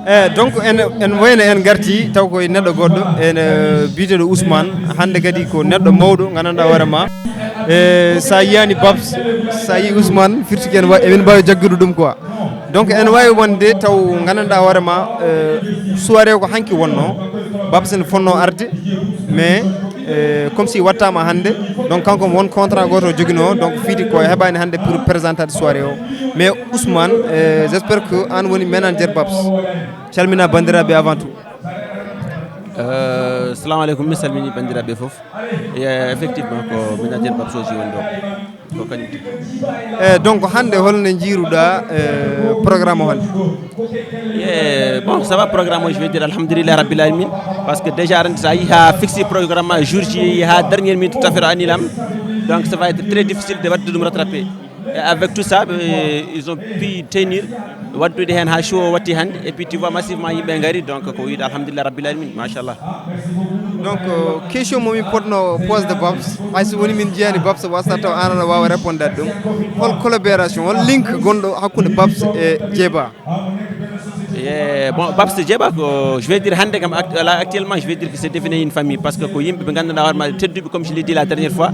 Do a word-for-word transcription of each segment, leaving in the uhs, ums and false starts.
E donc en en wayno en garti taw koye neɗɗo goɗɗo ene biyeteɗo Ousmane. Hannde kadi ko neɗɗo mawɗo gandanɗa hoore ma. E sa yiyani Babs, sa yi Ousmane firti ko en wa- emin mbawi jaggude ɗum quoi. Donc ene wawi wonde taw gandanɗa hoore ma, e, soirée ko hanki wonno, Babs ene fonno arde, mais e, comme si wattama hannde. Donc kanko won contrat goto o joguino, donc fiiti ko heɓani hannde pour présentade soirée o. Mais Ousmane, e, j'espère que an woni manager Babs. Calmina bandiraɓe avant tout. Assalamu aleykum, mi salmini bandiraɓe foof. E, effectivement ko manager Babs o si woni ɗo, ko kañum tigi. E donc hannde holno jiiruɗa, e, programme o hannde? E, bon, ça va, programme o, je vais dire alhamdulillah rabbil alamin, parce que déjà aɗa andi sa yi ha fixi programme ma jour ji ha dernière minute tout à fait annulama. Donc ça va être très difficile de wadde ɗum rattraper. Et avec tout ça, euh, ils ont pu tenir, waddude hen ha show o watti hannde, et puis tu vois massivement yimɓe ngari, donc ko wiide alhamdulillah rabbil alamin, machallah. Donc euh, question momi potno posde Babs, hay so woni min jiyani Babs wasta taw an aɗa wawa répondade ɗum. Hol collaboration, hol link gonɗo hakkude Babs e Jeeba? E bon, Babs Jeeba ko, je vais dire hannde kam act- là, actuellement je vais dire que c'est devenu une famille, parce que ko yimɓe ɓe ganduɗa hoore ma tedduɓe, comme je l'ai dit la dernière fois.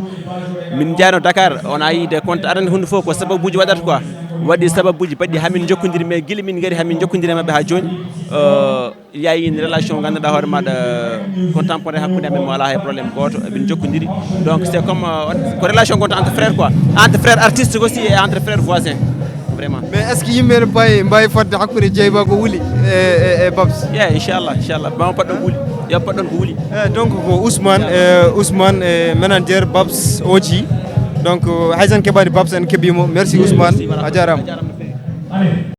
Min jeyano Dakar, on a eu des comptes, aɗa andi hunde fof ko sababuji waɗata quoi. Waɗi sababuji baɗɗi hamin jokkodiri, mais gila min gari hamin jokkodiri e maɓɓe ha joni. Euh, il y a une relation ganduɗa hoore maɗa contemporain hakkude amen, mo ala hay problème goto, emin jokkodiri. Donc c'est comme euh, ko relation gonta entre frère quoi, entre frère artiste aussi et entre frère voisin, vraiment. Mais est ce que yimɓe ne mbawi mbawi fodde hakkude Jeeba ko wuli e, e, e Babs? Yeah, inchallah, inchallah, ma poɗɗon ko wuli, yo poɗɗon ko wuli. E donc ko Ousmane, e, Ousmane, e, manager Babs Oji. Donc haysan keɓani Babs, en keɓimo. Merci Ousmane, a jarama.